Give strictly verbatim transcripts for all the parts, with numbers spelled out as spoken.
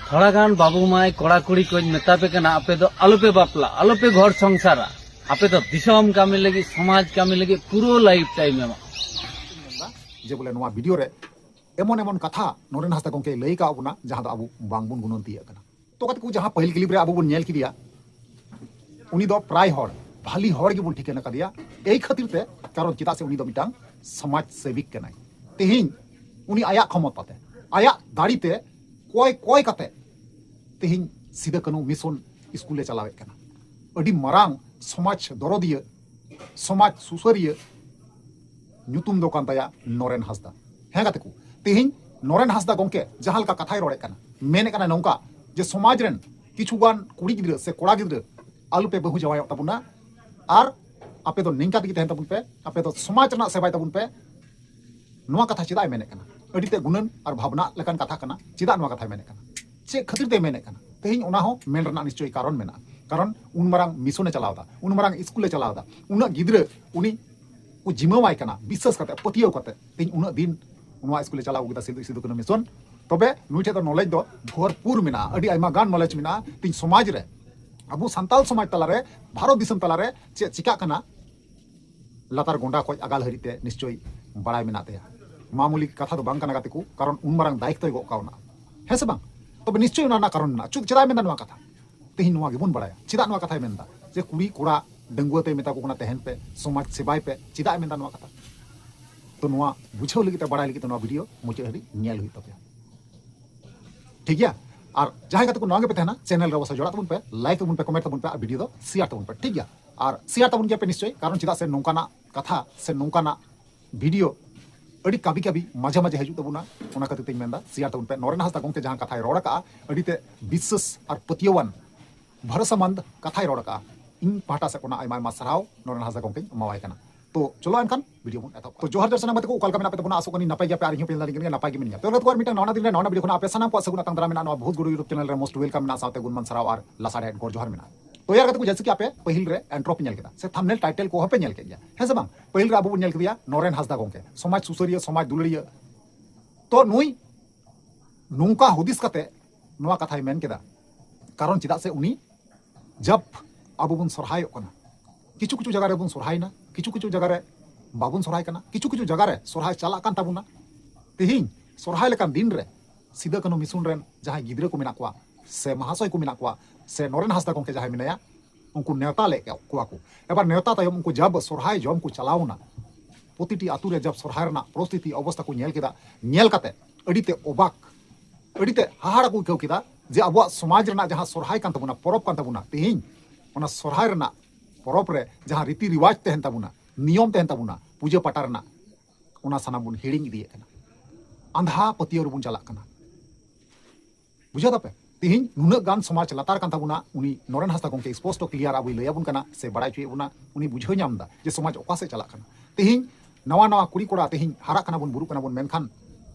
ᱛᱷᱚᱲᱟ ᱜᱟᱱ ᱵᱟᱹᱵᱩ ᱢᱟᱹᱭ ᱠᱚᱲᱟ ᱠᱩᱲᱤ ᱠᱚᱧ ᱢᱮᱛᱟ ᱯᱮ ᱠᱟᱱᱟ, ᱟᱯᱮ ᱫᱚ ᱟᱞᱚᱯᱮ ᱵᱟᱯᱞᱟ, ᱟᱞᱚᱯᱮ ᱜᱷᱚᱨ ᱥᱚᱝᱥᱟᱨᱟ᱾ ᱟᱯᱮ ᱫᱚ ᱫᱤᱥᱚᱢ ᱠᱟᱹᱢᱤ ᱞᱟᱹᱜᱤᱫ, ᱥᱚᱢᱟᱡᱽ ᱠᱟᱹᱢᱤ ᱞᱟᱹᱜᱤᱫ ᱯᱩᱨᱟᱹ ᱞᱟᱭᱤᱯᱷ ᱴᱟᱭᱤᱢ ᱮᱢᱚᱜ᱾ ᱡᱮ ᱵᱚᱞᱮ ᱱᱚᱣᱟ ᱵᱷᱤᱰᱤᱭᱳ ᱨᱮ ᱮᱢᱚᱱ ᱮᱢᱚᱱ ᱠᱟᱛᱷᱟ ᱱᱚᱨᱮᱱ ᱦᱟᱸᱥᱫᱟ ᱜᱚᱢᱠᱮᱭ ᱞᱟᱹᱭ ᱠᱟᱜ ᱵᱚᱱᱟ, ᱡᱟᱦᱟᱸ ᱫᱚ ᱟᱵᱚ ᱵᱟᱝᱵᱚᱱ ᱜᱩᱱᱟᱹᱱ ᱛᱤᱭᱟᱹᱜ ᱠᱟᱱᱟ᱾ ᱛᱚ ᱜᱟᱛᱮ ᱠᱚ, ᱡᱟᱦᱟᱸ ᱯᱟᱹᱦᱤᱞ ᱠᱞᱤᱯ ᱨᱮ ᱟᱵᱚ ᱵᱚᱱ ᱧᱮᱞ ᱠᱮᱫᱮᱭᱟ, ᱩᱱᱤ ᱫᱚ ᱯᱨᱟᱭ ᱦᱚᱲ ᱵᱷᱟᱞᱤ ᱦᱚᱲ ᱜᱮᱵᱚᱱ ᱴᱷᱤᱠᱟᱹᱱ ᱟᱠᱟᱫᱮᱭᱟ᱾ ᱮᱭ ᱠᱷᱟᱹᱛᱤᱨ ᱛᱮ, ᱠᱟᱨᱚᱱ ᱪᱮᱫᱟᱜ ᱥᱮ ᱩᱱᱤ ᱫᱚ ᱢᱤᱫᱴᱟᱝ ᱥᱚᱢᱟᱡᱽ ᱥᱮᱵᱤᱠ ᱠᱟᱱᱟᱭ᱾ ᱛᱮᱦᱮᱧ ᱩᱱᱤ ᱟᱭᱟᱜ ᱠᱷᱚᱢᱚᱛᱟ ᱛᱮ, ᱟᱭᱟᱜ ᱫᱟᱲᱮ ᱛᱮ ᱠᱚᱭ ᱠᱚᱭ ᱠᱟᱛᱮ ᱛᱮᱦᱮᱧ ᱥᱤᱫᱟᱹ ᱠᱟᱹᱱᱦᱩ ᱢᱤᱥᱚᱱ ᱥᱠᱩᱞᱮ ᱪᱟᱞᱟᱣᱮᱫ ᱠᱟᱱᱟ᱾ ᱟᱹᱰᱤ ᱢᱟᱨᱟᱝ ᱥᱚᱢᱟᱡᱽ ᱫᱚᱨᱚᱫᱤᱭᱟᱹ, ᱥᱚᱢᱟᱡᱽ ᱥᱩᱥᱟᱹᱨᱤᱭᱟᱹ ᱧᱩᱛᱩᱢ ᱫᱚ ᱠᱟᱱ ᱛᱟᱭᱟ ᱱᱚᱨᱮᱱ ᱦᱟᱸᱥᱫᱟ᱾ ᱦᱮᱸ ᱜᱟᱛᱮ ᱠᱚ, ᱛᱮᱦᱮᱧ ᱱᱚᱨᱮᱱ ᱦᱟᱸᱥᱫᱟ ᱜᱚᱢᱠᱮ ᱡᱟᱦᱟᱸ ᱞᱮᱠᱟ ᱠᱟᱛᱷᱟᱭ ᱨᱚᱲᱮᱫ ᱠᱟᱱᱟ, ᱢᱮᱱᱮᱫ ᱠᱟᱱᱟ ᱱᱚᱝᱠᱟ ᱡᱮ ᱥᱚᱢᱟᱡᱽ ᱨᱮᱱ ᱠᱤᱪᱷᱩ ᱜᱟᱱ ᱠᱩᱲᱤ ᱜᱤᱫᱽᱨᱟᱹ ᱥᱮ ᱠᱚᱲᱟ ᱜᱤᱫᱽᱨᱟᱹ ᱟᱞᱚᱯᱮ ᱵᱟᱹᱦᱩ ᱡᱟᱶᱟᱭᱚᱜ ᱛᱟᱵᱚᱱᱟ, ᱟᱨ ᱟᱯᱮ ᱫᱚ ᱱᱤᱝᱠᱟ ᱛᱮᱜᱮ ᱛᱟᱦᱮᱱ ᱛᱟᱵᱚᱱ ᱯᱮ, ᱟᱯᱮ ᱫᱚ ᱥᱚᱢᱟᱡᱽ ᱨᱮᱱᱟᱜ ᱥᱮᱵᱟᱭ ᱛᱟᱵᱚᱱ ᱯᱮ᱾ ᱱᱚᱣᱟ ᱠᱟᱛᱷᱟ ᱪᱮᱫᱟᱜ ᱮ ᱢᱮᱱᱮᱫ ᱠᱟᱱᱟ? ᱟᱹᱰᱤ ᱛᱮ ᱜᱩᱱᱟᱹᱱ ᱟᱨ ᱵᱷᱟᱵᱽᱱᱟ ᱞᱮᱠᱟᱱ ᱠᱟᱛᱷᱟ ᱠᱟᱱᱟ᱾ ᱪᱮᱫᱟᱜ ᱱᱚᱣᱟ ᱠᱟᱛᱷᱟᱭ ᱢᱮᱱᱮᱫ ᱠᱟᱱᱟ? ᱪᱮᱫ ᱠᱷᱟᱹᱛᱤᱨ ᱛᱮᱭ ᱢᱮᱱᱮᱫ ᱠᱟᱱᱟ? ᱛᱮᱦᱮᱧ ᱚᱱᱟ ᱦᱚᱸ ᱢᱮᱱ ᱨᱮᱱᱟᱜ ᱱᱤᱥᱪᱚᱭ ᱠᱟᱨᱚᱱ ᱢᱮᱱᱟᱜᱼᱟ᱾ ᱠᱟᱨᱚᱱ ᱩᱱ ᱢᱟᱨᱟᱝ ᱢᱤᱥᱚᱱᱮ ᱪᱟᱞᱟᱣ ᱮᱫᱟ, ᱩᱱ ᱢᱟᱨᱟᱝ ᱥᱠᱩᱞᱮ ᱪᱟᱞᱟᱣ ᱮᱫᱟ, ᱩᱱᱟᱹᱜ ᱜᱤᱫᱽᱨᱟᱹ ᱩᱱᱤ ᱠᱚ ᱡᱤᱢᱟᱹᱣᱟᱭ ᱠᱟᱱᱟ, ᱵᱤᱥᱥᱟᱹᱥ ᱠᱟᱛᱮ, ᱯᱟᱹᱛᱭᱟᱹᱣ ᱠᱟᱛᱮ ᱛᱮᱦᱮᱧ ᱩᱱᱟᱹᱜ ᱫᱤᱱ ᱱᱚᱣᱟ ᱥᱠᱩᱞᱮ ᱪᱟᱞᱟᱣ ᱟᱹᱜᱩ ᱠᱮᱫᱟ, ᱥᱤᱫᱩ ᱥᱤᱫᱩ ᱠᱟᱹᱱᱦᱩ ᱢᱤᱥᱚᱱ᱾ ᱛᱚᱵᱮ ᱱᱩᱭ ᱴᱷᱮᱡ ᱫᱚ ᱱᱚᱞᱮᱡᱽ ᱫᱚ ᱵᱷᱚᱨᱯᱩᱨ ᱢᱮᱱᱟᱜᱼᱟ, ᱟᱹᱰᱤ ᱟᱭᱢᱟ ᱜᱟᱱ ᱱᱚᱞᱮᱡᱽ ᱢᱮᱱᱟᱜᱼᱟ᱾ ᱛᱮᱦᱮᱧ ᱥᱚᱢᱟᱡᱽ ᱨᱮ, ᱟᱵᱚ ᱥᱟᱱᱛᱟᱞ ᱥᱚᱢᱟᱡᱽ ᱛᱟᱞᱟᱨᱮ, ᱵᱷᱟᱨᱚᱛ ᱫᱤᱥᱚᱢ ᱛᱟᱞᱟᱨᱮ ᱪᱮᱫ ᱪᱤᱠᱟᱜ ᱠᱟᱱᱟ, ᱞᱟᱛᱟᱨ ᱜᱚᱸᱰᱟ ᱠᱷᱚᱡ ᱟᱜᱟᱞ ᱦᱟᱹᱨᱤᱡ ᱛᱮ ᱱᱤᱥᱪᱚᱭ ᱵᱟᱲᱟᱭ ᱢᱮᱱᱟᱜ ᱛᱟᱭᱟ᱾ ᱢᱟᱢᱩᱞᱤ ᱠᱟᱛᱷᱟ ᱫᱚ ᱵᱟᱝ ᱠᱟᱱᱟ ᱜᱟᱛᱮ ᱠᱚ, ᱠᱟᱨᱚᱱ ᱩᱱ ᱢᱟᱨᱟᱝ ᱫᱟᱭᱤᱛᱛᱚᱭ ᱜᱚᱜ ᱠᱟᱣᱱᱟ, ᱦᱮᱸ ᱥᱮ ᱵᱟᱝ? ᱛᱚᱵᱮ ᱱᱤᱥᱪᱚᱭ ᱚᱱᱟ ᱨᱮᱱᱟᱜ ᱠᱟᱨᱚᱱ ᱢᱮᱱᱟᱜᱼᱟ᱾ ᱪᱮᱫ, ᱪᱮᱫᱟᱜ ᱮ ᱢᱮᱱᱫᱟ ᱱᱚᱣᱟ ᱠᱟᱛᱷᱟ? ᱛᱮᱦᱮᱧ ᱱᱚᱣᱟ ᱜᱮᱵᱚᱱ ᱵᱟᱲᱟᱭᱟ, ᱪᱮᱫᱟᱜ ᱱᱚᱣᱟ ᱠᱟᱛᱷᱟᱭ ᱢᱮᱱᱫᱟ ᱡᱮ ᱠᱩᱲᱤ ᱠᱚᱲᱟ ᱰᱟᱺᱜᱩᱣᱟᱹ ᱛᱮᱭ ᱢᱮᱛᱟ ᱠᱚ ᱠᱟᱱᱟ ᱛᱟᱦᱮᱱ ᱯᱮ, ᱥᱚᱢᱟᱡᱽ ᱥᱮᱵᱟᱭ ᱯᱮ, ᱪᱮᱫᱟᱜ ᱮ ᱢᱮᱱᱫᱟ ᱱᱚᱣᱟ ᱠᱟᱛᱷᱟ? ᱛᱚ ᱱᱚᱣᱟ ᱵᱩᱡᱷᱟᱹᱣ ᱞᱟᱹᱜᱤᱫ ᱛᱮ, ᱵᱟᱲᱟᱭ ᱞᱟᱹᱜᱤᱫ ᱛᱮ ᱱᱚᱣᱟ ᱵᱷᱤᱰᱤᱭᱳ ᱢᱩᱪᱟᱹᱫ ᱦᱟᱹᱵᱤᱡ ᱧᱮᱞ ᱦᱩᱭᱩᱜ ᱛᱟᱯᱮᱭᱟ, ᱴᱷᱤᱠ ᱜᱮᱭᱟ? ᱟᱨ ᱡᱟᱦᱟᱸᱭ ᱜᱟᱛᱮ ᱠᱚ ᱱᱚᱣᱟ ᱜᱮᱯᱮ ᱛᱟᱦᱮᱱᱟ, ᱪᱮᱱᱮᱞ ᱨᱮ ᱚᱵᱚᱥᱥᱳᱭ ᱡᱚᱲᱟᱜ ᱛᱟᱵᱚᱱ ᱯᱮ, ᱞᱟᱭᱤᱠ ᱛᱟᱵᱚᱱ ᱯᱮ, ᱠᱚᱢᱮᱱᱴ ᱛᱟᱵᱚᱱ ᱯᱮ, ᱟᱨ ᱵᱷᱤᱰᱤᱭᱳ ᱫᱚ ᱥᱮᱭᱟᱨ ᱛᱟᱵᱚᱱ ᱯᱮ, ᱴᱷᱤᱠ ᱜᱮᱭᱟ? ᱟᱨ ᱥᱮᱭᱟᱨ ᱛᱟᱵᱚᱱ ᱜᱮᱭᱟ ᱯᱮ ᱱᱤᱥᱪᱚᱭ, ᱠᱟᱨᱚᱱ ᱪᱮᱫᱟᱜ ᱥᱮ ᱱᱚᱝᱠᱟᱱᱟᱜ ᱠᱟᱛᱷᱟ ᱥᱮ ᱱᱚᱝᱠᱟᱱᱟᱜ ᱵᱷᱤᱰᱤᱭᱳ ᱟᱹᱰᱤ ᱠᱟᱵᱤ ᱠᱟᱵᱤ ᱢᱟᱡᱷᱮ ᱢᱟᱡᱷᱮ ᱦᱤᱡᱩᱜ ᱛᱟᱵᱚᱱᱟ᱾ ᱚᱱᱟ ᱠᱷᱟᱹᱛᱤᱨ ᱛᱮᱧ ᱢᱮᱱᱫᱟ, ᱥᱮᱭᱟᱨ ᱛᱟᱵᱚᱱ ᱯᱮ᱾ ᱱᱚᱨᱮᱱ ᱦᱟᱸᱥᱫᱟ ᱜᱚᱢᱠᱮ ᱡᱟᱦᱟᱸ ᱠᱟᱛᱷᱟᱭ ᱨᱚᱲ ᱟᱠᱟᱜᱼᱟ, ᱟᱹᱰᱤ ᱛᱮ ᱵᱤᱥᱥᱟᱹᱥ ᱟᱨ ᱯᱟᱹᱛᱭᱟᱹᱣᱟᱱ ᱵᱷᱚᱨᱚᱥᱟᱢᱟᱱᱫ ᱠᱟᱛᱷᱟᱭ ᱨᱚᱲ ᱟᱠᱟᱜᱼᱟ᱾ ᱤᱧ ᱯᱟᱦᱴᱟ ᱥᱮᱫ ᱠᱷᱚᱱᱟᱜ ᱟᱭᱢᱟ ᱟᱭᱢᱟ ᱥᱟᱨᱦᱟᱣ ᱱᱚᱨᱮᱱ ᱦᱟᱸᱥᱫᱟ ᱜᱚᱢᱠᱮᱧ ᱮᱢᱟᱣᱟᱭ ᱠᱟᱱᱟ᱾ ᱛᱚ ᱪᱚᱞᱚ ᱮᱱᱠᱷᱟᱱ ᱵᱷᱤᱰᱤᱭᱳ ᱵᱚᱱ ᱮᱛᱚᱦᱚᱵ᱾ ᱛᱚ ᱡᱚᱦᱟᱨ ᱡᱚᱦᱟᱨ ᱥᱟᱱᱟᱢ ᱜᱟᱛᱮ ᱠᱚ, ᱚᱠᱟ ᱞᱮᱠᱟ ᱢᱮᱱᱟᱜ ᱯᱮ ᱛᱟᱵᱚᱱᱟ? ᱟᱥᱚᱜ ᱠᱟᱹᱱᱟᱹᱧ ᱱᱟᱯᱟᱭ ᱜᱮᱭᱟ ᱯᱮ, ᱟᱨ ᱤᱧ ᱦᱚᱸ ᱯᱮ ᱧᱮᱞ ᱫᱟᱲᱮᱭᱟᱜ ᱠᱟᱱᱟ ᱱᱟᱯᱟᱭ ᱜᱮ ᱢᱮᱱᱟᱜ ᱞᱤᱧᱟ᱾ ᱛᱚ ᱜᱟᱛᱮ ᱠᱚ, ᱟᱨ ᱢᱤᱫᱴᱟᱝ ᱱᱟᱣᱟ ᱫᱤᱱ ᱨᱮ ᱱᱟᱣᱟ ᱵᱷᱤᱰᱤᱭᱳ ᱠᱷᱚᱱᱟᱜ ᱟᱯᱮ ᱥᱟᱱᱟᱢ ᱠᱚᱣᱟᱜ ᱥᱟᱹᱜᱩᱱ ᱟᱛᱟᱝ ᱫᱟᱨᱟᱢ ᱢᱮᱱᱟᱜᱼᱟ, ᱱᱚᱣᱟ ᱵᱷᱩᱛ ᱜᱩᱰᱩ YouTube ᱪᱮᱱᱮᱞ ᱨᱮ most welcome ᱢᱮᱱᱟᱜᱼᱟ, ᱥᱟᱶᱛᱮ ᱜᱩᱱᱢᱟᱱ ᱥᱟᱨᱦᱟᱣ ᱟᱨ ᱞᱟᱥᱟᱲᱦᱮᱫ ᱜᱚᱰ ᱡᱚᱦᱟᱨ ᱢᱮᱱᱟᱜᱼᱟ᱾ ᱛᱚ ᱭᱟᱨ ᱜᱟᱛᱮ ᱠᱚ, ᱡᱮᱭᱥᱮ ᱠᱤ ᱟᱯᱮ ᱯᱟᱹᱦᱤᱞ ᱨᱮ ᱤᱱᱴᱨᱳ ᱯᱮ ᱧᱮᱞ ᱠᱮᱫᱟ, ᱥᱮ ᱛᱷᱟᱢᱵᱱᱮᱞ ᱴᱟᱭᱴᱮᱞ ᱠᱚᱦᱚᱸ ᱯᱮ ᱧᱮᱞ ᱠᱮᱫ ᱜᱮᱭᱟ, ᱦᱮᱸ ᱥᱮ ᱵᱟᱝ? ᱯᱟᱹᱦᱤᱞ ᱨᱮ ᱟᱵᱚ ᱵᱚᱱ ᱧᱮᱞ ᱠᱮᱫᱮᱭᱟ ᱱᱚᱨᱮᱱ ᱦᱟᱸᱥᱫᱟ ᱜᱚᱢᱠᱮ, ᱥᱚᱢᱟᱡᱽ ᱥᱩᱥᱟᱹᱨᱤᱭᱟᱹ, ᱥᱚᱢᱟᱡᱽ ᱫᱩᱞᱟᱹᱲᱤᱭᱟᱹ᱾ ᱛᱚ ᱱᱩᱭ ᱱᱚᱝᱠᱟ ᱦᱩᱫᱤᱥ ᱠᱟᱛᱮ ᱱᱚᱣᱟ ᱠᱟᱛᱷᱟᱭ ᱢᱮᱱ ᱠᱮᱫᱟ᱾ ᱠᱟᱨᱚᱱ ᱪᱮᱫᱟᱜ ᱥᱮ ᱩᱱᱤ ᱡᱟᱵ ᱟᱵᱚ ᱵᱚᱱ ᱥᱚᱨᱦᱟᱭᱚᱜ ᱠᱟᱱᱟ, ᱠᱤᱪᱷᱩ ᱠᱤᱪᱷᱩ ᱡᱟᱭᱜᱟ ᱨᱮᱵᱚᱱ ᱥᱚᱨᱦᱟᱭᱱᱟ, ᱠᱤᱪᱷᱩ ᱠᱤᱪᱷᱩ ᱡᱟᱭᱜᱟ ᱨᱮ ᱵᱟᱵᱚᱱ ᱥᱚᱨᱦᱟᱭ ᱠᱟᱱᱟ, ᱠᱤᱪᱷᱩ ᱠᱤᱪᱷᱩ ᱡᱟᱭᱜᱟ ᱨᱮ ᱥᱚᱨᱦᱟᱭ ᱪᱟᱞᱟᱜ ᱠᱟᱱ ᱛᱟᱵᱚᱱᱟ᱾ ᱛᱮᱦᱮᱧ ᱥᱚᱨᱦᱟᱭ ᱞᱮᱠᱟᱱ ᱫᱤᱱ ᱨᱮ ᱥᱤᱫᱟᱹ ᱠᱟᱹᱱᱦᱩ ᱢᱤᱥᱚᱱ ᱨᱮᱱ ᱡᱟᱦᱟᱸᱭ ᱜᱤᱫᱽᱨᱟᱹ ᱠᱚ ᱢᱮᱱᱟᱜ ᱠᱚᱣᱟ ᱥᱮ ᱢᱟᱦᱟᱥᱚᱭ ᱠᱚ ᱢᱮᱱᱟᱜ ᱠᱚᱣᱟ ᱥᱮ ᱱᱚᱨᱮᱱ ᱦᱟᱸᱥᱫᱟ ᱜᱚᱢᱠᱮ ᱡᱟᱦᱟᱸᱭ ᱢᱮᱱᱟᱭᱟ, ᱩᱱᱠᱩ ᱱᱮᱣᱛᱟ ᱞᱮᱫ ᱠᱚᱣᱟ ᱠᱚ᱾ ᱮᱵᱟᱨ ᱱᱮᱣᱛᱟ ᱛᱟᱭᱚᱢ ᱩᱱᱠᱩ ᱡᱟᱵ ᱥᱚᱨᱦᱟᱭ ᱡᱚᱢ ᱠᱚ ᱪᱟᱞᱟᱣ ᱮᱱᱟ, ᱯᱨᱚᱛᱤᱴᱤ ᱟᱛᱳ ᱨᱮ ᱡᱟᱵ ᱥᱚᱨᱦᱟᱭ ᱨᱮᱱᱟᱜ ᱯᱚᱨᱤᱥᱛᱷᱤᱛᱤ ᱚᱵᱚᱥᱛᱷᱟ ᱠᱚ ᱧᱮᱞ ᱠᱮᱫᱟ᱾ ᱧᱮᱞ ᱠᱟᱛᱮ ᱟᱹᱰᱤ ᱛᱮ ᱚᱵᱟᱠ, ᱟᱹᱰᱤ ᱛᱮ ᱦᱟᱦᱟᱲᱟ ᱠᱚ ᱟᱹᱭᱠᱟᱹᱣ ᱠᱮᱫᱟ ᱡᱮ ᱟᱵᱚᱣᱟᱜ ᱥᱚᱢᱟᱡᱽ ᱨᱮᱱᱟᱜ ᱡᱟᱦᱟᱸ ᱥᱚᱨᱦᱟᱭ ᱠᱟᱱ ᱛᱟᱵᱚᱱᱟ, ᱯᱚᱨᱚᱵᱽ ᱠᱟᱱ ᱛᱟᱵᱚᱱᱟ, ᱛᱮᱦᱮᱧ ᱚᱱᱟ ᱥᱚᱨᱦᱟᱭ ᱨᱮᱱᱟᱜ ᱯᱚᱨᱚᱵᱽ ᱨᱮ ᱡᱟᱦᱟᱸ ᱨᱤᱛᱤ ᱨᱤᱣᱟᱡᱽ ᱛᱟᱦᱮᱱ ᱛᱟᱵᱚᱱᱟ, ᱱᱤᱭᱚᱢ ᱛᱟᱦᱮᱱ ᱛᱟᱵᱚᱱᱟ, ᱯᱩᱡᱟᱹ ᱯᱟᱴᱟ ᱨᱮᱱᱟᱜ, ᱚᱱᱟ ᱥᱟᱱᱟᱢ ᱵᱚᱱ ᱦᱤᱲᱤᱧ ᱤᱫᱤᱭᱮᱫ ᱠᱟᱱᱟ᱾ ᱟᱸᱫᱷᱟ ᱯᱟᱹᱛᱭᱟᱹᱣ ᱨᱮᱵᱚᱱ ᱪᱟᱞᱟᱜ ᱠᱟᱱᱟ᱾ ᱵᱩᱡᱷᱟᱹᱣ ᱫᱟᱯᱮ? ᱛᱤᱦᱤᱧ ᱱᱩᱱᱟᱹᱜ ᱜᱟᱱ ᱥᱚᱢᱟᱡᱽ ᱞᱟᱛᱟᱨ ᱠᱟᱱ ᱛᱟᱵᱚᱱᱟ, ᱩᱱᱤ ᱱᱚᱨᱮᱱ ᱦᱟᱸᱥᱫᱟ ᱜᱚᱢᱠᱮ ᱥᱯᱚᱥᱴᱚ ᱠᱞᱤᱭᱟᱨ ᱟᱵᱚᱭ ᱞᱟᱹᱭ ᱟᱵᱚᱱ ᱠᱟᱱᱟ ᱥᱮ ᱵᱟᱲᱟᱭ ᱦᱚᱪᱚᱭᱮᱫ ᱵᱚᱱᱟ᱾ ᱩᱱᱤ ᱵᱩᱡᱷᱟᱹᱣ ᱧᱟᱢ ᱮᱫᱟ ᱡᱮ ᱥᱚᱢᱟᱡᱽ ᱚᱠᱟ ᱥᱮᱫ ᱪᱟᱞᱟᱜ ᱠᱟᱱᱟ᱾ ᱛᱤᱦᱤᱧ ᱱᱟᱣᱟ ᱱᱟᱣᱟ ᱠᱩᱲᱤ ᱠᱚᱲᱟ ᱛᱤᱦᱤᱧ ᱦᱟᱨᱟᱜ ᱠᱟᱱᱟ ᱵᱚᱱ, ᱵᱩᱨᱩᱜ ᱠᱟᱱᱟ ᱵᱚᱱ, ᱢᱮᱱᱠᱷᱟᱱ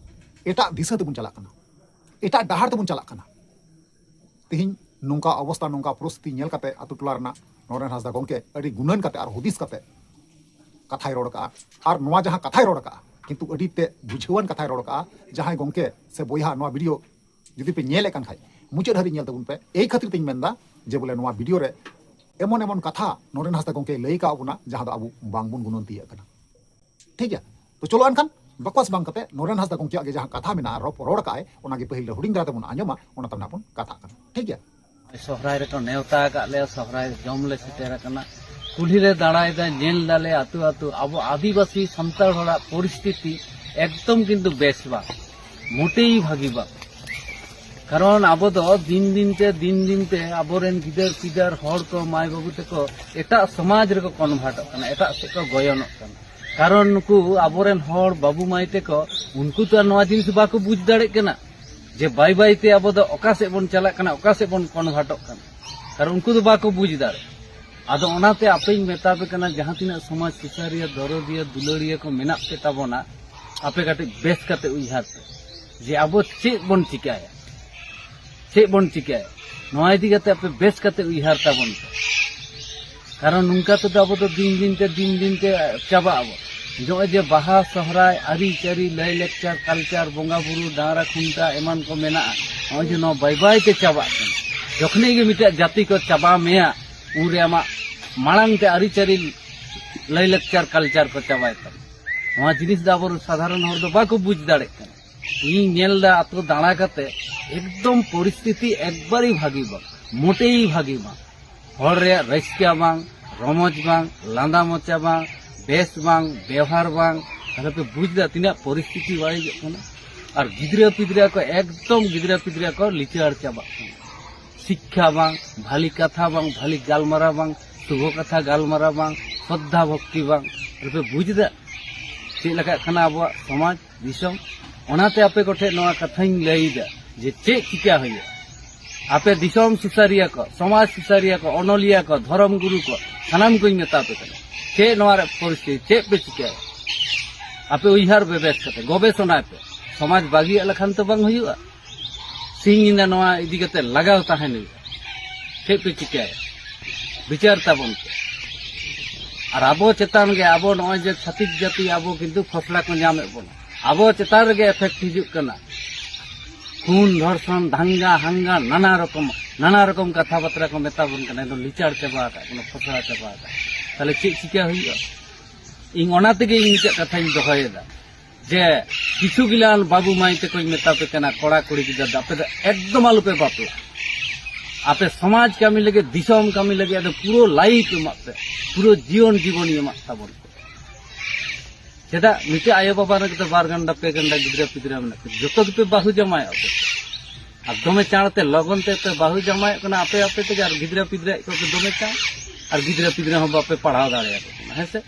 ᱮᱴᱟᱜ ᱫᱤᱥᱟᱹ ᱛᱮᱵᱚᱱ ᱪᱟᱞᱟᱜ ᱠᱟᱱᱟ, ᱮᱴᱟᱜ ᱰᱟᱦᱟᱨ ᱛᱮᱵᱚᱱ ᱪᱟᱞᱟᱜ ᱠᱟᱱᱟ᱾ ᱛᱤᱦᱤᱧ ᱱᱚᱝᱠᱟ ᱚᱵᱚᱥᱛᱷᱟ, ᱱᱚᱝᱠᱟ ᱯᱚᱨᱤᱥᱛᱷᱤᱛᱤ ᱧᱮᱞ ᱠᱟᱛᱮ ᱟᱛᱳ ᱴᱚᱞᱟ ᱨᱮᱱᱟᱜ ᱱᱚᱨᱮᱱ ᱦᱟᱸᱥᱫᱟ ᱜᱚᱢᱠᱮ ᱟᱹᱰᱤ ᱜᱩᱱᱟᱹᱱ ᱠᱟᱛᱮ ᱟᱨ ᱦᱩᱫᱤᱥ ᱠᱟᱛᱮ ᱠᱟᱛᱷᱟᱭ ᱨᱚᱲ ᱠᱟᱜᱼᱟ᱾ ᱟᱨ ᱱᱚᱣᱟ ᱡᱟᱦᱟᱸ ᱠᱟᱛᱷᱟᱭ ᱨᱚᱲ ᱠᱟᱜᱼᱟ, ᱠᱤᱱᱛᱩ ᱟᱹᱰᱤ ᱛᱮ ᱵᱩᱡᱷᱟᱹᱣᱟᱱ ᱠᱟᱛᱷᱟᱭ ᱨᱚᱲ ᱠᱟᱜᱼᱟ᱾ ᱡᱟᱦᱟᱸᱭ ᱜᱚᱢᱠᱮ ᱥᱮ ᱵᱚᱭᱦᱟ ᱱᱚᱣᱟ ᱵᱷᱤᱰᱤᱭᱳ ᱡᱩᱫᱤ ᱯᱮ ᱧᱮᱞᱮᱫ ᱠᱟᱱ ᱠᱷᱟᱡ, ᱢᱩᱪᱟᱹᱫ ᱦᱟᱹᱨᱤᱡ ᱧᱮᱞ ᱛᱟᱵᱚᱱ ᱯᱮ᱾ ᱮᱭ ᱠᱷᱟᱹᱛᱤᱨ ᱛᱤᱧ ᱢᱮᱱᱫᱟ ᱡᱮ ᱵᱚᱞᱮ ᱱᱚᱣᱟ ᱵᱷᱤᱰᱤᱭᱳ ᱨᱮ ᱮᱢᱚᱱ ᱮᱢᱚᱱ ᱠᱟᱛᱷᱟ ᱱᱚᱨᱮᱱ ᱦᱟᱸᱥᱫᱟ ᱜᱚᱢᱠᱮ ᱞᱟᱹᱭ ᱠᱟᱜ ᱵᱚᱱᱟ ᱡᱟᱦᱟᱸ ᱫᱚ ᱟᱵᱚ ᱵᱟᱝᱵᱚᱱ ᱜᱩᱱᱟᱹᱱ ᱛᱤᱭᱟᱹᱜ ᱠᱟᱱᱟ᱾ ᱴᱷᱤᱠ ᱜᱮᱭᱟ? ᱛᱚ ᱪᱚᱞᱚ ᱮᱱᱠᱷᱟᱱ ᱵᱟᱠᱚᱣᱟᱥ ᱵᱟᱝ ᱠᱟᱛᱮ ᱱᱚᱨᱮᱱ ᱦᱟᱸᱥᱫᱟ ᱜᱚᱢᱠᱮᱭᱟᱜ ᱜᱮ ᱡᱟᱦᱟᱸ ᱠᱟᱛᱷᱟ ᱢᱮᱱᱟᱜᱼᱟ, ᱨᱚᱯ-, ᱨᱚᱲ ᱠᱟᱜᱼᱟᱭ, ᱚᱱᱟᱜᱮ ᱯᱟᱹᱦᱤᱞ ᱨᱮ ᱦᱩᱰᱤᱧ ᱫᱷᱟᱨᱟ ᱛᱮᱵᱚᱱ ᱟᱸᱡᱚᱢᱟ, ᱚᱱᱟ ᱛᱟᱭᱚᱢ ᱱᱟᱜ ᱵᱚᱱ ᱠᱟᱛᱷᱟᱜ ᱠᱟᱱᱟ᱾ ᱴᱷᱤᱠ ᱜᱮᱭᱟ? ᱥᱚᱦᱨᱟᱭ ᱨᱮᱠᱚ ᱱᱮᱣᱛᱟ ᱟᱠᱟᱫ ᱞᱮᱭᱟ, ᱥᱚᱦᱨᱟᱭ ᱡᱚᱢ ᱞᱮ ᱥᱮᱴᱮᱨ ᱟᱠᱟᱱᱟ᱾ ᱠᱩᱞᱦᱤ ᱨᱮ ᱫᱟᱬᱟᱭᱮᱫᱟ, ᱧᱮᱞ ᱫᱟᱞᱮ ᱟᱹᱛᱩ ᱟᱹᱛᱩ ᱟᱵᱚ ᱟᱹᱫᱤᱵᱟᱹᱥᱤ ᱥᱟᱱᱛᱟᱲ ᱦᱚᱲᱟᱜ ᱯᱚᱨᱤᱥᱛᱷᱤᱛᱤ ᱮᱠᱫᱚᱢ ᱠᱤᱱᱛᱩ ᱵᱮᱥ ᱵᱟᱝ, ᱢᱚᱴᱮᱭ ᱵᱷᱟᱹᱜᱤ ᱵᱟᱝ᱾ ᱠᱟᱨᱚᱱ ᱟᱵᱚ ᱫᱚ ᱫᱤᱱ ᱫᱤᱱ ᱛᱮ, ᱫᱤᱱ ᱫᱤᱱ ᱛᱮ ᱟᱵᱚᱨᱮᱱ ᱜᱤᱫᱟᱹᱨ ᱯᱤᱫᱟᱹᱨ ᱦᱚᱲ ᱠᱚ, ᱢᱟᱭ ᱵᱟᱹᱵᱩ ᱛᱟᱠᱚ ᱮᱴᱟᱜ ᱥᱚᱢᱟᱡᱽ ᱨᱮᱠᱚ ᱠᱚᱱᱵᱷᱟᱨᱴᱚᱜ ᱠᱟᱱᱟ, ᱮᱴᱟᱜ ᱥᱮᱫ ᱠᱚ ᱜᱚᱭᱚᱱᱚᱜ ᱠᱟᱱᱟ᱾ ᱠᱟᱨᱚᱱ ᱱᱩᱠᱩ ᱟᱵᱚᱨᱮᱱ ᱦᱚᱲ ᱵᱟᱹᱵᱩ ᱢᱟᱹᱭ ᱛᱟᱠᱚ, ᱩᱱᱠᱩ ᱛᱚ ᱟᱨ ᱱᱚᱣᱟ ᱡᱤᱱᱤᱥ ᱵᱟᱠᱚ ᱵᱩᱡᱽ ᱫᱟᱲᱮᱜ ᱠᱟᱱᱟ ᱡᱮ ᱵᱟᱭ ᱵᱟᱭ ᱛᱮ ᱟᱵᱚ ᱫᱚ ᱚᱠᱟ ᱥᱮᱫ ᱵᱚᱱ ᱪᱟᱞᱟᱜ ᱠᱟᱱᱟ, ᱚᱠᱟ ᱥᱮᱫ ᱵᱚᱱ ᱠᱚᱱᱵᱷᱟᱨᱴᱚᱜ ᱠᱟᱱᱟ᱾ ᱠᱟᱨᱚᱱ ᱩᱱᱠᱩ ᱫᱚ ᱵᱟᱠᱚ ᱵᱩᱡᱽ ᱫᱟᱲᱮ᱾ ᱟᱫᱚ ᱚᱱᱟᱛᱮ ᱟᱯᱮᱧ ᱢᱮᱛᱟ ᱯᱮ ᱠᱟᱱᱟ, ᱡᱟᱦᱟᱸ ᱛᱤᱱᱟᱹᱜ ᱥᱚᱢᱟᱡᱽ ᱥᱩᱥᱟᱹᱨᱤᱭᱟᱹ, ᱫᱚᱨᱚᱫᱤᱭᱟᱹ, ᱫᱩᱞᱟᱹᱲᱤᱭᱟᱹ ᱠᱚ ᱢᱮᱱᱟᱜ ᱯᱮ ᱛᱟᱵᱚᱱᱟ, ᱟᱯᱮ ᱠᱟᱹᱴᱤᱡ ᱵᱮᱥ ᱠᱟᱛᱮ ᱩᱭᱦᱟᱹᱨ ᱯᱮ ᱡᱮ ᱟᱵᱚ ᱪᱮᱫ ᱵᱚᱱ ᱪᱤᱠᱟᱹᱭᱟ, ᱪᱮᱫ ᱵᱚᱱ ᱪᱤᱠᱟᱹᱭᱟ, ᱱᱚᱣᱟ ᱤᱫᱤ ᱠᱟᱛᱮ ᱟᱯᱮ ᱵᱮᱥ ᱠᱟᱛᱮ ᱩᱭᱦᱟᱹᱨ ᱛᱟᱵᱚᱱ ᱯᱮ᱾ ᱠᱟᱨᱚᱱ ᱱᱚᱝᱠᱟ ᱛᱮᱫᱚ ᱟᱵᱚ ᱫᱚ ᱫᱤᱱ ᱫᱤᱱ ᱛᱮ, ᱫᱤᱱ ᱫᱤᱱ ᱛᱮ ᱪᱟᱵᱟᱜ ᱟᱵᱚ᱾ ᱱᱚᱜᱼᱚᱭ ᱡᱮ ᱵᱟᱦᱟ, ᱥᱚᱦᱨᱟᱭ, ᱟᱹᱨᱤᱪᱟᱹᱞᱤ, ᱞᱟᱭᱼᱞᱟᱠᱪᱟᱨ, ᱠᱟᱞᱪᱟᱨ, ᱵᱚᱸᱜᱟ ᱵᱩᱨᱩ, ᱰᱟᱝᱨᱟ ᱠᱷᱩᱱᱴᱟᱹᱣ ᱮᱢᱟᱱ ᱠᱚ ᱢᱮᱱᱟᱜᱼᱟ, ᱱᱚᱜᱼᱚᱭ ᱡᱮ ᱱᱚᱣᱟ ᱵᱟᱭ ᱵᱟᱭ ᱛᱮ ᱪᱟᱵᱟᱜ ᱠᱟᱱᱟ, ᱡᱚᱠᱷᱚᱱ ᱜᱮ ᱢᱤᱫᱴᱮᱱ ᱡᱟᱹᱛᱤ ᱠᱚ ᱪᱟᱵᱟ ᱢᱮᱭᱟ, ᱩᱱᱨᱮ ᱟᱢᱟᱜ ᱢᱟᱲᱟᱝ ᱛᱮ ᱟᱹᱨᱤᱪᱟᱹᱞᱤ, ᱞᱟᱭᱼᱞᱟᱠᱪᱟᱨ, ᱠᱟᱞᱪᱟᱨ ᱠᱚ ᱪᱟᱵᱟᱭ ᱛᱟᱢᱟ᱾ ᱱᱚᱣᱟ ᱡᱤᱱᱤᱥ ᱫᱚ ᱟᱵᱚ ᱥᱟᱫᱷᱟᱨᱚᱱ ᱦᱚᱲ ᱫᱚ ᱵᱟᱠᱚ ᱵᱩᱡᱽ ᱫᱟᱲᱮᱭᱟᱜ ᱠᱟᱱᱟ᱾ ᱤᱧ ᱧᱮᱞ ᱮᱫᱟ ᱟᱛᱳ ᱫᱟᱬᱟ ᱠᱟᱛᱮ, ᱮᱠᱫᱚᱢ ᱯᱚᱨᱤᱥᱛᱷᱤᱛᱤ ᱮᱠᱵᱟᱨᱮ ᱵᱷᱟᱹᱜᱤ ᱵᱟᱝ, ᱢᱚᱴᱮᱭ ᱵᱷᱟᱹᱜᱤ ᱵᱟᱝ᱾ ᱦᱚᱲ ᱨᱮᱭᱟᱜ ᱨᱟᱹᱥᱠᱟᱹ ᱵᱟᱝ, ᱨᱚᱢᱚᱡᱽ ᱵᱟᱝ, ᱞᱟᱸᱫᱟ ᱢᱚᱪᱟ ᱵᱟᱝ, ᱵᱮᱥ ᱵᱟᱝ, ᱵᱮᱣᱦᱟᱨ ᱵᱟᱝ᱾ ᱛᱟᱦᱞᱮ ᱯᱮ ᱵᱩᱡᱽ ᱮᱫᱟ ᱛᱤᱱᱟᱹᱜ ᱯᱚᱨᱤᱥᱛᱷᱤᱛᱤ ᱵᱟᱹᱲᱤᱡᱚᱜ ᱠᱟᱱᱟ᱾ ᱟᱨ ᱜᱤᱫᱽᱨᱟᱹ ᱯᱤᱫᱽᱨᱟᱹ ᱠᱚ, ᱮᱠᱫᱚᱢ ᱜᱤᱫᱽᱨᱟᱹ ᱯᱤᱫᱽᱨᱟᱹ ᱠᱚ ᱞᱤᱪᱟᱹᱲ ᱪᱟᱵᱟᱜ ᱠᱟᱱᱟ᱾ ᱥᱤᱠᱠᱷᱟ ᱵᱟᱝ, ᱵᱷᱟᱞᱤ ᱠᱟᱛᱷᱟ ᱵᱟᱝ, ᱵᱷᱟᱞᱤ ᱜᱟᱞᱢᱟᱨᱟᱣ ᱵᱟᱝ, ᱥᱩᱵᱷᱚ ᱠᱟᱛᱷᱟ ᱜᱟᱞᱢᱟᱨᱟᱣ ᱵᱟᱝ, ᱥᱨᱚᱫᱷᱟ ᱵᱷᱚᱠᱛᱤ ᱵᱟᱝ᱾ ᱛᱟᱦᱞᱮ ᱯᱮ ᱵᱩᱡᱽ ᱮᱫᱟ ᱪᱮᱫ ᱞᱮᱠᱟᱜ ᱠᱟᱱᱟ ᱟᱵᱚᱣᱟᱜ ᱥᱚᱢᱟᱡᱽ, ᱫᱤᱥᱚᱢ? ᱚᱱᱟᱛᱮ ᱟᱯᱮ ᱠᱚᱴᱷᱮᱱ ᱱᱚᱣᱟ ᱠᱟᱛᱷᱟᱧ ᱞᱟᱹᱭᱫᱟ ᱡᱮ ᱪᱮᱫ ᱪᱤᱠᱟ ᱦᱩᱭᱩᱜᱼᱟ᱾ ᱟᱯᱮ ᱫᱤᱥᱚᱢ ᱥᱩᱥᱟᱹᱨᱤᱭᱟᱹ ᱠᱚ, ᱥᱚᱢᱟᱡᱽ ᱥᱩᱥᱟᱹᱨᱤᱭᱟᱹ ᱠᱚ, ᱚᱱᱚᱞᱤᱭᱟᱹ ᱠᱚ, ᱫᱷᱚᱨᱚᱢ ᱜᱩᱨᱩ ᱠᱚ, ᱥᱟᱱᱟᱢ ᱠᱚᱧ ᱢᱮᱛᱟ ᱯᱮ ᱠᱟᱱᱟ, ᱪᱮᱫ ᱱᱚᱣᱟ ᱨᱮ ᱯᱚᱨᱤᱥᱛᱷᱤᱛᱤ, ᱪᱮᱫ ᱯᱮ ᱪᱤᱠᱟᱹᱭᱟ? ᱟᱯᱮ ᱩᱭᱦᱟᱹᱨ ᱵᱮᱵᱮᱥ ᱠᱟᱛᱮ ᱜᱚᱵᱮᱥᱚᱱᱟᱭ ᱯᱮ᱾ ᱥᱚᱢᱟᱡᱽ ᱵᱟᱹᱜᱤᱭᱟᱜ ᱞᱮᱠᱷᱟᱱ ᱛᱚ ᱵᱟᱝ ᱦᱩᱭᱩᱜᱼᱟ᱾ ᱥᱤᱧ ᱧᱤᱫᱟᱹ ᱱᱚᱣᱟ ᱤᱫᱤ ᱠᱟᱛᱮ ᱞᱟᱜᱟᱣ ᱛᱟᱦᱮᱱ ᱦᱩᱭᱩᱜᱼᱟ᱾ ᱪᱮᱫ ᱯᱮ ᱪᱤᱠᱟᱹᱭᱟ? ᱵᱤᱪᱟᱹᱨ ᱛᱟᱵᱚᱱ ᱯᱮ᱾ ᱟᱨ ᱟᱵᱚ ᱪᱮᱛᱟᱱ ᱜᱮ, ᱟᱵᱚ ᱱᱚᱜᱼᱚᱭ ᱡᱮ ᱪᱷᱟᱹᱛᱤᱠ ᱡᱟᱹᱛᱤ, ᱟᱵᱚ ᱠᱤᱱᱛᱩ ᱯᱷᱚᱥᱞᱟ ᱠᱚ ᱧᱟᱢᱮᱫ ᱵᱚᱱᱟ, ᱟᱵᱚ ᱪᱮᱛᱟᱱ ᱨᱮᱜᱮ ᱮᱯᱷᱮᱠᱴ ᱦᱤᱡᱩᱜ ᱠᱟᱱᱟ᱾ ᱠᱷᱩᱱ, ᱫᱷᱚᱨᱥᱚᱱ, ᱫᱟᱝᱜᱟ, ᱦᱟᱝᱜᱟ, ᱱᱟᱱᱟ ᱨᱚᱠᱚᱢ, ᱱᱟᱱᱟ ᱨᱚᱠᱚᱢ ᱠᱟᱛᱷᱟ ᱵᱟᱛᱨᱟ ᱠᱚ ᱢᱮᱛᱟ ᱵᱚᱱ ᱠᱟᱱᱟ, ᱮᱠᱫᱚᱢ ᱞᱤᱪᱟᱲ ᱪᱟᱵᱟ ᱟᱠᱟᱫ, ᱠᱚᱱᱚ ᱯᱷᱚᱥᱞᱟ ᱪᱟᱵᱟ ᱟᱠᱟᱫ᱾ ᱛᱟᱦᱞᱮ ᱪᱮᱫ ᱪᱤᱠᱟᱹ ᱦᱩᱭᱩᱜᱼᱟ? ᱤᱧ ᱚᱱᱟ ᱛᱮᱜᱮ ᱤᱧ ᱢᱤᱫᱴᱮᱡ ᱠᱟᱛᱷᱟᱧ ᱫᱚᱦᱚᱭᱮᱫᱟ ᱡᱮ ᱠᱤᱪᱷᱩ ᱜᱤᱞᱟᱱ ᱵᱟᱹᱵᱩ ᱢᱟᱹᱭ ᱛᱮᱠᱚᱧ ᱢᱮᱛᱟ ᱯᱮ ᱠᱟᱱᱟ, ᱠᱚᱲᱟ ᱠᱩᱲᱤ ᱜᱤᱫᱟᱹᱨ ᱫᱚ, ᱟᱯᱮ ᱫᱚ ᱮᱠᱫᱚᱢ ᱟᱞᱚᱯᱮ ᱵᱟᱯᱞᱟᱜᱼᱟ᱾ ᱟᱯᱮ ᱥᱚᱢᱟᱡᱽ ᱠᱟᱹᱢᱤ ᱞᱟᱹᱜᱤᱫ, ᱫᱤᱥᱚᱢ ᱠᱟᱹᱢᱤ ᱞᱟᱹᱜᱤᱫ ᱟᱫᱚ ᱯᱩᱨᱟᱹ ᱞᱟᱭᱤᱯᱷ ᱮᱢᱟᱜ ᱯᱮ, ᱯᱩᱨᱟᱹ ᱡᱤᱭᱚᱱ ᱡᱤᱵᱚᱱᱤ ᱮᱢᱟᱜ ᱛᱟᱵᱚᱱ ᱯᱮ᱾ ᱪᱮᱫᱟᱜ ᱢᱤᱫᱴᱮᱡ ᱟᱭᱳ ᱵᱟᱵᱟ ᱨᱮᱱᱟᱜ ᱫᱚ ᱵᱟᱨ ᱜᱟᱱᱰᱟ ᱯᱮ ᱜᱟᱱᱰᱟ ᱜᱤᱫᱽᱨᱟᱹ ᱯᱤᱫᱽᱨᱟᱹ ᱢᱮᱱᱟᱜ ᱯᱮ, ᱡᱚᱛᱚ ᱜᱮᱯᱮ ᱵᱟᱹᱦᱩ ᱡᱟᱢᱟᱭᱚᱜ ᱯᱮ᱾ ᱟᱨ ᱫᱚᱢᱮ ᱪᱟᱬ ᱛᱮ ᱞᱚᱜᱚᱱ ᱛᱮ ᱯᱮ ᱵᱟᱹᱦᱩ ᱡᱟᱢᱟᱭᱚᱜ ᱠᱟᱱᱟ ᱟᱯᱮ ᱟᱯᱮ ᱛᱮᱜᱮ, ᱟᱨ ᱜᱤᱫᱽᱨᱟᱹ ᱯᱤᱫᱽᱨᱟᱹ ᱠᱚ ᱫᱚᱢᱮ ᱪᱟᱬ, ᱟᱨ ᱜᱤᱫᱽᱨᱟᱹ ᱯᱤᱫᱽᱨᱟᱹ ᱦᱚᱸ ᱵᱟᱯᱮ ᱯᱟᱲᱦᱟᱣ ᱫᱟᱲᱮᱭᱟᱠᱚ ᱠᱟᱱᱟ, ᱦᱮᱸ ᱥᱮ?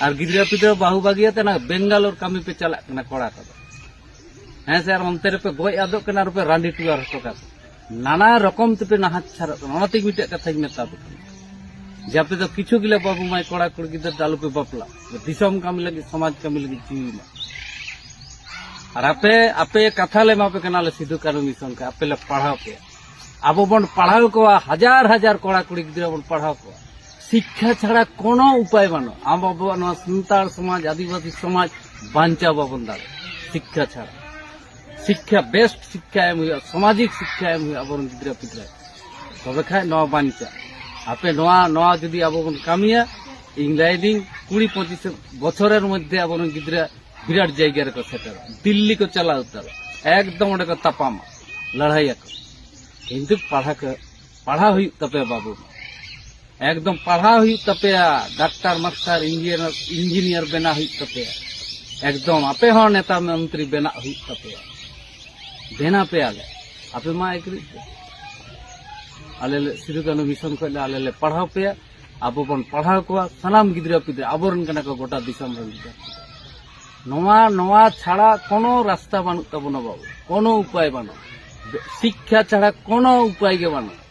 ᱟᱨ ᱜᱤᱫᱽᱨᱟᱹ ᱯᱤᱫᱽᱨᱟᱹ ᱵᱟᱹᱦᱩ ᱵᱟᱹᱜᱤᱭᱟᱛᱮ ᱚᱱᱟ ᱵᱮᱝᱜᱟᱞᱳᱨ ᱠᱟᱹᱢᱤ ᱯᱮ ᱪᱟᱞᱟᱜ ᱠᱟᱱᱟ ᱠᱚᱲᱟ ᱠᱚᱫᱚ, ᱦᱮᱸ ᱥᱮ? ᱟᱨ ᱚᱱᱛᱮ ᱨᱮᱯᱮ ᱜᱚᱡ ᱟᱫᱚᱜ ᱠᱟᱱᱟ, ᱟᱨ ᱯᱮ ᱨᱟᱺᱰᱤ ᱴᱩᱣᱟᱨ ᱦᱚᱴᱚ ᱠᱟᱜ ᱠᱟᱱᱟ᱾ ᱱᱟᱱᱟ ᱨᱚᱠᱚᱢ ᱛᱮᱯᱮ ᱱᱟᱦᱟᱪᱟᱨᱚᱜ ᱠᱟᱱᱟ᱾ ᱚᱱᱟᱛᱮ ᱢᱤᱫᱴᱮᱡ ᱠᱟᱛᱷᱟᱧ ᱢᱮᱛᱟ ᱯᱮ ᱠᱟᱱᱟ ᱡᱮ ᱟᱯᱮ ᱫᱚ ᱠᱤᱪᱷᱩ ᱜᱤᱞᱟ ᱵᱟᱹᱵᱩ ᱢᱟᱹᱭ ᱠᱚᱲᱟ ᱠᱩᱲᱤ ᱜᱤᱫᱟᱹᱨ ᱫᱚ ᱟᱞᱚᱯᱮ ᱵᱟᱯᱞᱟᱜ, ᱫᱤᱥᱚᱢ ᱠᱟᱹᱢᱤ ᱞᱟᱹᱜᱤᱫ, ᱥᱚᱢᱟᱡᱽ ᱠᱟᱹᱢᱤ ᱞᱟᱹᱜᱤᱫ ᱡᱤᱣᱤ ᱢᱟ᱾ ᱟᱨ ᱟᱯᱮ, ᱟᱯᱮ ᱠᱟᱛᱷᱟ ᱞᱮ ᱮᱢᱟ ᱯᱮ ᱠᱟᱱᱟ, ᱟᱞᱮ ᱥᱤᱫᱩ ᱠᱟᱹᱱᱦᱩ ᱢᱤᱥᱚᱱ ᱠᱷᱚᱱ ᱟᱯᱮ ᱞᱮ ᱯᱟᱲᱦᱟᱣ ᱯᱮᱭᱟ᱾ ᱟᱵᱚ ᱵᱚᱱ ᱯᱟᱲᱦᱟᱣ ᱠᱚᱣᱟ, ᱦᱟᱡᱟᱨ ᱦᱟᱡᱟᱨ ᱠᱚᱲᱟ ᱠᱩᱲᱤ ᱜᱤᱫᱽᱨᱟᱹ ᱵᱚᱱ ᱯᱟᱲᱦᱟᱣ ᱠᱚᱣᱟ᱾ ᱥᱤᱠᱠᱷᱟ ᱪᱷᱟᱲᱟ ᱠᱳᱱᱳ ᱩᱯᱟᱭ ᱵᱟᱹᱱᱩᱜᱼᱟ᱾ ᱟᱢ ᱟᱵᱚᱣᱟᱜ ᱱᱚᱣᱟ ᱥᱟᱱᱛᱟᱲ ᱥᱚᱢᱟᱡᱽ, ᱟᱹᱫᱤᱵᱟᱹᱥᱤ ᱥᱚᱢᱟᱡᱽ ᱵᱟᱧᱪᱟᱣ ᱵᱟᱵᱚᱱ ᱫᱟᱲᱮᱭᱟᱜᱼᱟ ᱥᱤᱠᱠᱷᱟ ᱪᱷᱟᱲᱟ᱾ ᱥᱤᱠᱠᱷᱟ, ᱵᱮᱥᱴ ᱥᱤᱠᱠᱷᱟ ᱮᱢ ᱦᱩᱭᱩᱜᱼᱟ, ᱥᱟᱢᱟᱡᱤᱠ ᱥᱤᱠᱠᱷᱟ ᱮᱢ ᱦᱩᱭᱩᱜᱼᱟ ᱟᱵᱚᱨᱮᱱ ᱜᱤᱫᱽᱨᱟᱹ ᱯᱤᱫᱽᱨᱟᱹ, ᱛᱚᱵᱮ ᱠᱷᱟᱡ ᱱᱚᱣᱟ ᱵᱟᱧᱪᱟᱜᱼᱟ᱾ ᱟᱯᱮ ᱱᱚᱣᱟ, ᱱᱚᱣᱟ ᱡᱩᱫᱤ ᱟᱵᱚ ᱵᱚᱱ ᱠᱟᱹᱢᱤᱭᱟ, ᱤᱧ ᱞᱟᱹᱭᱫᱟᱹᱧ ᱠᱩᱲᱤ ᱯᱚᱸᱪᱤᱥ ᱵᱚᱪᱷᱚᱨᱮᱨ ᱢᱚᱫᱽᱫᱷᱮ ᱟᱵᱚᱨᱮᱱ ᱜᱤᱫᱽᱨᱟᱹ ᱵᱤᱨᱟᱴ ᱡᱟᱭᱜᱟ ᱨᱮᱠᱚ ᱥᱮᱴᱮᱨᱟ, ᱫᱤᱞᱞᱤ ᱠᱚ ᱪᱟᱞᱟᱣ ᱩᱛᱟᱹᱨᱚᱜᱼᱟ, ᱮᱠᱫᱚᱢ ᱚᱸᱰᱮ ᱠᱚ ᱛᱟᱯᱟᱢᱟ, ᱞᱟᱹᱲᱦᱟᱹᱭᱟᱠᱚ᱾ ᱠᱤᱱᱛᱩ ᱯᱟᱲᱦᱟᱣ ᱠᱚ, ᱯᱟᱲᱦᱟᱣ ᱦᱩᱭᱩᱜ ᱛᱟᱯᱮᱭᱟ ᱵᱟᱹᱵᱩ, ᱮᱠᱫᱚᱢ ᱯᱟᱲᱦᱟᱣ ᱦᱩᱭᱩᱜ ᱛᱟᱯᱮᱭᱟ, ᱰᱟᱠᱛᱟᱨ, ᱢᱟᱥᱴᱟᱨ, ᱤᱧᱡᱤᱱᱤᱭᱟᱨ, ᱤᱧᱡᱤᱱᱤᱭᱟᱨ ᱵᱮᱱᱟᱣ ᱦᱩᱭᱩᱜ ᱛᱟᱯᱮᱭᱟ, ᱮᱠᱫᱚᱢ ᱟᱯᱮ ᱦᱚᱸ ᱱᱮᱛᱟ ᱢᱚᱱᱛᱨᱤ ᱵᱮᱱᱟᱜ ᱦᱩᱭᱩᱜ ᱛᱟᱯᱮᱭᱟ, ᱵᱮᱱᱟᱣ ᱯᱮᱭᱟᱞᱮ᱾ ᱟᱯᱮ ᱢᱟ ᱮᱜᱽᱨᱤ ᱯᱮ᱾ ᱟᱞᱮ ᱞᱮ ᱥᱤᱫᱩ ᱠᱟᱹᱱᱦᱩ ᱢᱤᱥᱚᱱ ᱠᱷᱚᱱ ᱞᱮ, ᱟᱞᱮ ᱞᱮ ᱯᱟᱲᱦᱟᱣ ᱯᱮᱭᱟ, ᱟᱵᱚ ᱵᱚᱱ ᱯᱟᱲᱦᱟᱣ ᱠᱚᱣᱟ ᱥᱟᱱᱟᱢ ᱜᱤᱫᱽᱨᱟᱹ ᱯᱤᱫᱽᱨᱟᱹ, ᱟᱵᱚᱨᱮᱱ ᱠᱟᱱᱟ ᱠᱚ ᱜᱚᱴᱟ ᱫᱤᱥᱚᱢ ᱨᱮᱱ ᱜᱤᱫᱽᱨᱟᱹ ᱯᱤᱫᱽᱨᱟᱹ᱾ ᱱᱚᱣᱟ, ᱱᱚᱣᱟ ᱪᱷᱟᱲᱟ ᱠᱳᱱᱳ ᱨᱟᱥᱛᱟ ᱵᱟᱹᱱᱩᱜ ᱛᱟᱵᱚᱱᱟ ᱵᱟᱹᱵᱩ, ᱠᱳᱱᱳ ᱩᱯᱟᱭ ᱵᱟᱹᱱᱩᱜᱼᱟ᱾ ᱥᱤᱠᱠᱷᱟ ᱪᱷᱟᱲᱟ ᱠᱳᱱᱳ ᱩᱯᱟᱭ ᱜᱮ ᱵᱟᱹᱱᱩᱜᱼᱟ᱾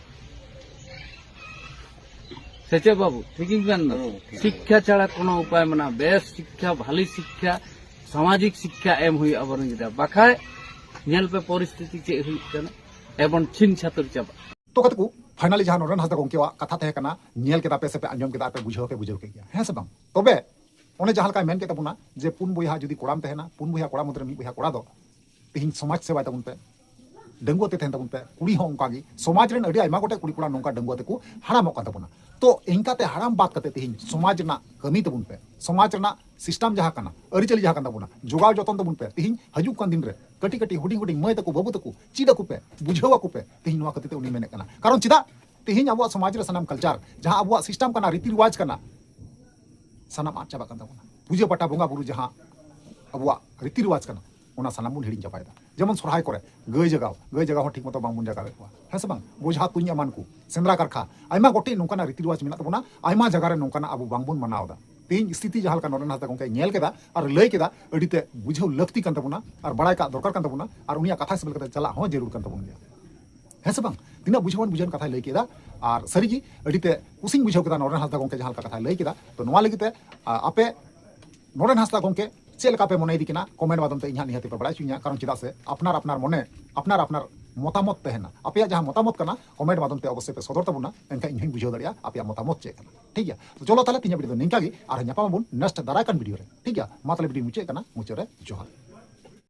ᱥᱮ ᱪᱮᱫ ᱵᱟᱹᱵᱩ? ᱴᱷᱤᱠ ᱤᱧ ᱢᱮᱱ ᱫᱟ? ᱦᱩᱸ, ᱴᱷᱤᱠ᱾ ᱥᱤᱠᱠᱷᱟ ᱪᱷᱟᱲᱟ ᱠᱳᱱᱳ ᱩᱯᱟᱭ ᱢᱮᱱᱟᱜᱼᱟ? ᱵᱮᱥ ᱥᱤᱠᱠᱷᱟ, ᱵᱷᱟᱞᱤ ᱥᱤᱠᱠᱷᱟ, ᱥᱟᱢᱟᱡᱤᱠ ᱥᱤᱠᱠᱷᱟ ᱮᱢ ᱦᱩᱭᱩᱜᱼᱟ ᱟᱵᱚᱨᱮᱱ ᱜᱤᱫᱽᱨᱟᱹ, ᱵᱟᱠᱷᱟᱡ ᱧᱮᱞ ᱯᱮ ᱯᱚᱨᱤᱥᱛᱷᱤᱛᱤ ᱪᱮᱫ ᱦᱩᱭᱩᱜ ᱠᱟᱱᱟ, ᱮᱵᱚᱱ ᱪᱷᱤᱱ ᱪᱷᱟᱹᱛᱩᱨ ᱪᱟᱵᱟᱜ᱾ ᱛᱚ ᱠᱟᱛᱮ ᱠᱚ, finally ᱡᱟᱦᱟᱸ ᱱᱚᱨᱮᱱ ᱦᱟᱸᱥᱫᱟ ᱜᱚᱢᱠᱮᱣᱟᱜ ᱠᱟᱛᱷᱟ ᱛᱟᱦᱮᱸ ᱠᱟᱱᱟ, ᱧᱮᱞ ᱠᱮᱫᱟ ᱯᱮ ᱥᱮ ᱯᱮ ᱟᱸᱡᱚᱢ ᱠᱮᱫᱟ, ᱟᱨ ᱯᱮ ᱵᱩᱡᱷᱟᱹᱣ ᱯᱮ ᱵᱩᱡᱷᱟᱹᱣ ᱠᱮᱫ ᱜᱮᱭᱟ, ᱦᱮᱸ ᱥᱮ ᱵᱟᱝ? ᱛᱚᱵᱮ ᱚᱱᱮ ᱡᱟᱦᱟᱸ ᱞᱮᱠᱟᱭ ᱢᱮᱱ ᱠᱮᱫ ᱛᱟᱵᱚᱱᱟ ᱡᱮ ᱯᱩᱱ ᱵᱚᱭᱦᱟ ᱡᱩᱫᱤ ᱠᱚᱲᱟᱢ ᱛᱟᱦᱮᱱᱟ, ᱯᱩᱱ ᱵᱚᱭᱦᱟ ᱠᱚᱲᱟ ᱢᱚᱫᱽᱫᱷᱮ ᱨᱮ ᱢᱤᱫ ᱵᱚᱭᱦᱟ ᱠᱚᱲᱟ ᱫᱚ ᱛᱮᱦᱮᱧ ᱥᱚᱢᱟᱡᱽ ᱥᱮᱵᱟᱭ ᱛᱟᱵᱚᱱ ᱯᱮ, ᱰᱟᱺᱜᱩᱣᱟᱹ ᱛᱮ ᱛᱟᱦᱮᱱ ᱛᱟᱵᱚᱱ ᱯᱮ᱾ ᱠᱩᱲᱤ ᱦᱚᱸ ᱚᱱᱠᱟ ᱜᱮ, ᱥᱚᱢᱟᱡᱽ ᱨᱮᱱ ᱟᱹᱰᱤ ᱟᱭᱢᱟ ᱜᱚᱴᱮᱡ ᱠᱩᱲᱤ ᱠᱚᱲᱟ ᱱᱚᱝᱠᱟ ᱰᱟᱺᱜᱩᱣᱟᱹ ᱛᱮᱠᱚ ᱦᱟᱲᱟᱢᱚᱜ ᱠᱟᱱ ᱛᱟᱵᱚᱱᱟ᱾ ᱛᱚ ᱮᱱᱠᱟᱛᱮ ᱦᱟᱲᱟᱢ ᱵᱟᱫ ᱠᱟᱛᱮ ᱛᱮᱦᱮᱧ ᱥᱚᱢᱟᱡᱽ ᱨᱮᱱᱟᱜ ᱠᱟᱹᱢᱤ ᱛᱟᱵᱚᱱ ᱯᱮ, ᱥᱚᱢᱟᱡᱽ ᱨᱮᱱᱟᱜ system ᱡᱟᱦᱟᱸ ᱠᱟᱱᱟ, ᱟᱹᱨᱤᱪᱟᱹᱞᱤ ᱡᱟᱦᱟᱸ ᱠᱟᱱ ᱛᱟᱵᱚᱱᱟ, ᱡᱚᱜᱟᱣ ᱡᱚᱛᱚᱱ ᱛᱟᱵᱚᱱ ᱯᱮ᱾ ᱛᱮᱦᱮᱧ ᱦᱤᱡᱩᱜ ᱠᱟᱱ ᱫᱤᱱ ᱨᱮ ᱠᱟᱹᱴᱤᱡ ᱠᱟᱹᱴᱤᱡ ᱦᱩᱰᱤᱧ ᱦᱩᱰᱤᱧ ᱢᱟᱹᱭ ᱛᱟᱠᱚ ᱵᱟᱹᱵᱩ ᱛᱟᱠᱚ ᱪᱮᱫ ᱟᱠᱚ ᱯᱮ, ᱵᱩᱡᱷᱟᱹᱣ ᱟᱠᱚ ᱯᱮ᱾ ᱛᱮᱦᱮᱧ ᱱᱚᱣᱟ ᱠᱷᱟᱹᱛᱤᱨ ᱛᱮ ᱩᱱᱤ ᱢᱮᱱᱮᱫ ᱠᱟᱱᱟ, ᱠᱟᱨᱚᱱ ᱪᱮᱫᱟᱜ ᱛᱮᱦᱮᱧ ᱟᱵᱚᱣᱟᱜ ᱥᱚᱢᱟᱡᱽ ᱨᱮ ᱥᱟᱱᱟᱢ culture, ᱡᱟᱦᱟᱸ ᱟᱵᱚᱣᱟᱜ system ᱠᱟᱱᱟ, ᱨᱤᱛᱤ ᱨᱮᱣᱟᱡᱽ ᱠᱟᱱᱟ, ᱥᱟᱱᱟᱢ ᱟᱫ ᱪᱟᱵᱟᱜ ᱠᱟᱱ ᱛᱟᱵᱚᱱᱟ᱾ ᱯᱩᱡᱟᱹ ᱯᱟᱴᱟ ᱵᱚᱸᱜᱟ ᱵᱩᱨᱩ ᱡᱟᱦᱟᱸ ᱟᱵᱚᱣᱟᱜ ᱨᱤᱛᱤ ᱨᱮᱣᱟᱡᱽ ᱠᱟᱱᱟ, ᱚᱱᱟ ᱥᱟᱱᱟᱢ ᱵᱚᱱ ᱦᱤᱲᱤᱧ ᱪᱟᱵᱟᱭᱮᱫᱟ᱾ ᱡᱮᱢᱚᱱ ᱥᱚᱨᱦᱟᱭ ᱠᱚᱨᱮ ᱜᱟᱹᱭ ᱡᱟᱜᱟᱣ, ᱜᱟᱹᱭ ᱡᱟᱜᱟᱣ ᱦᱚᱸ ᱴᱷᱤᱠ ᱢᱚᱛᱚ ᱵᱟᱝᱵᱚᱱ ᱡᱟᱜᱟᱣᱮᱫ ᱠᱚᱣᱟ, ᱦᱮᱸ ᱥᱮ ᱵᱟᱝ? ᱵᱚᱡᱷᱟ ᱛᱩᱧ ᱮᱢᱟᱱ ᱠᱚ, ᱥᱮᱸᱫᱽᱨᱟ ᱠᱟᱨᱠᱷᱟ, ᱟᱭᱢᱟ ᱜᱚᱴᱮᱡ ᱱᱚᱝᱠᱟᱱᱟᱜ ᱨᱤᱛᱤ ᱨᱮᱣᱟᱡᱽ ᱢᱮᱱᱟᱜ ᱛᱟᱵᱚᱱᱟ, ᱟᱭᱢᱟ ᱡᱟᱭᱜᱟ ᱨᱮ ᱱᱚᱝᱠᱟᱱᱟᱜ ᱟᱵᱚ ᱵᱟᱝᱵᱚᱱ ᱢᱟᱱᱟᱣ ᱮᱫᱟ᱾ ᱛᱮᱦᱮᱧ ᱥᱛᱷᱤᱛᱤ ᱡᱟᱦᱟᱸ ᱞᱮᱠᱟ ᱱᱚᱨᱮᱱ ᱦᱟᱸᱥᱫᱟ ᱜᱚᱢᱠᱮ ᱧᱮᱞ ᱠᱮᱫᱟ ᱟᱨ ᱞᱟᱹᱭ ᱠᱮᱫᱟ, ᱟᱹᱰᱤ ᱛᱮ ᱵᱩᱡᱷᱟᱹᱣ ᱞᱟᱹᱠᱛᱤ ᱠᱟᱱ ᱛᱟᱵᱚᱱᱟ ᱟᱨ ᱵᱟᱲᱟᱭ ᱠᱟᱜ ᱫᱚᱨᱠᱟᱨ ᱠᱟᱱ ᱛᱟᱵᱚᱱᱟ ᱟᱨ ᱩᱱᱤᱭᱟᱜ ᱠᱟᱛᱷᱟ ᱦᱤᱥᱟᱹᱵ ᱞᱮᱠᱟᱛᱮ ᱪᱟᱞᱟᱜ ᱦᱚᱸ ᱡᱟᱹᱨᱩᱲ ᱠᱟᱱ ᱛᱟᱵᱚᱱ ᱜᱮᱭᱟ, ᱦᱮᱸ ᱥᱮ ᱵᱟᱝ? ᱛᱤᱱᱟᱹᱜ ᱵᱩᱡᱷᱟᱹᱣᱟᱱ ᱵᱩᱡᱷᱟᱹᱣᱟᱱ ᱠᱟᱛᱷᱟᱭ ᱞᱟᱹᱭ ᱠᱮᱫᱟ᱾ ᱟᱨ ᱥᱟᱹᱨᱤᱜᱮ ᱟᱹᱰᱤ ᱛᱮ ᱠᱩᱥᱤᱧ ᱵᱩᱡᱷᱟᱹᱣ ᱠᱮᱫᱟ ᱱᱚᱨᱮᱱ ᱦᱟᱸᱥᱫᱟ ᱜᱚᱢᱠᱮ ᱡᱟᱦᱟᱸ ᱞᱮᱠᱟ ᱠᱟᱛᱷᱟᱭ ᱞᱟᱹᱭ ᱠᱮᱫᱟ᱾ ᱛᱚ ᱱᱚᱣᱟ ᱞᱟᱹᱜᱤᱫ ᱛᱮ, ᱟ, ᱟᱯᱮ ᱱᱚᱨᱮᱱ ᱦᱟᱸᱥᱫᱟ ᱜᱚᱢᱠᱮ ᱪᱮᱫ ᱞᱮᱠᱟ ᱯᱮ ᱢᱚᱱᱮᱭᱮᱫᱮ ᱠᱟᱱᱟ, comment ᱢᱟᱫᱽᱫᱷᱚᱢ ᱛᱮ ᱤᱧ ᱦᱟᱸᱜ ᱱᱤᱦᱟᱹᱛ ᱯᱮ ᱵᱟᱲᱟᱭ ᱦᱚᱪᱚᱧᱟ᱾ ᱠᱟᱨᱚᱱ ᱪᱮᱫᱟᱜ ᱥᱮ ᱟᱯᱱᱟᱨ ᱟᱯᱱᱟᱨ ᱢᱚᱱᱮ, ᱟᱯᱱᱟᱨ ᱟᱯᱱᱟᱨ ᱢᱚᱛᱟᱢᱚᱛ ᱛᱟᱦᱮᱱᱟ᱾ ᱟᱯᱮᱭᱟᱜ ᱡᱟᱦᱟᱸ ᱢᱚᱛᱟᱢᱚᱛ ᱠᱟᱱᱟ, comment ᱢᱟᱫᱽᱫᱷᱚᱢ ᱛᱮ ᱚᱵᱚᱥᱥᱳᱭ ᱯᱮ ᱥᱚᱫᱚᱨ ᱛᱟᱵᱚᱱᱟ, ᱮᱱᱠᱷᱟᱱ ᱤᱧ ᱦᱚᱸᱧ ᱵᱩᱡᱷᱟᱹᱣ ᱫᱟᱲᱮᱭᱟᱜᱼᱟ ᱟᱯᱮᱭᱟᱜ ᱢᱚᱛᱟᱢᱚᱛ ᱪᱮᱫ ᱠᱟᱱᱟ᱾ ᱴᱷᱤᱠ ᱜᱮᱭᱟ, ᱛᱚ ᱪᱚᱞᱚ ᱛᱟᱦᱚᱞᱮ ᱛᱮᱦᱮᱧᱟᱜ video ᱫᱚ ᱱᱤᱝᱠᱟ ᱜᱮ, ᱟᱨᱦᱚᱸ ᱧᱟᱯᱟᱢ ᱟᱵᱚᱱ next ᱫᱟᱨᱟᱭ ᱠᱟᱱ video ᱨᱮ᱾ ᱴᱷᱤᱠ ᱜᱮᱭᱟ, ᱢᱟ ᱛᱟᱦᱚᱞᱮ video ᱢᱩᱪᱟᱹᱫ ᱠᱟᱱᱟ, ᱢᱩᱪᱟᱹᱫ ᱨᱮ ᱡᱚᱦᱟᱨ᱾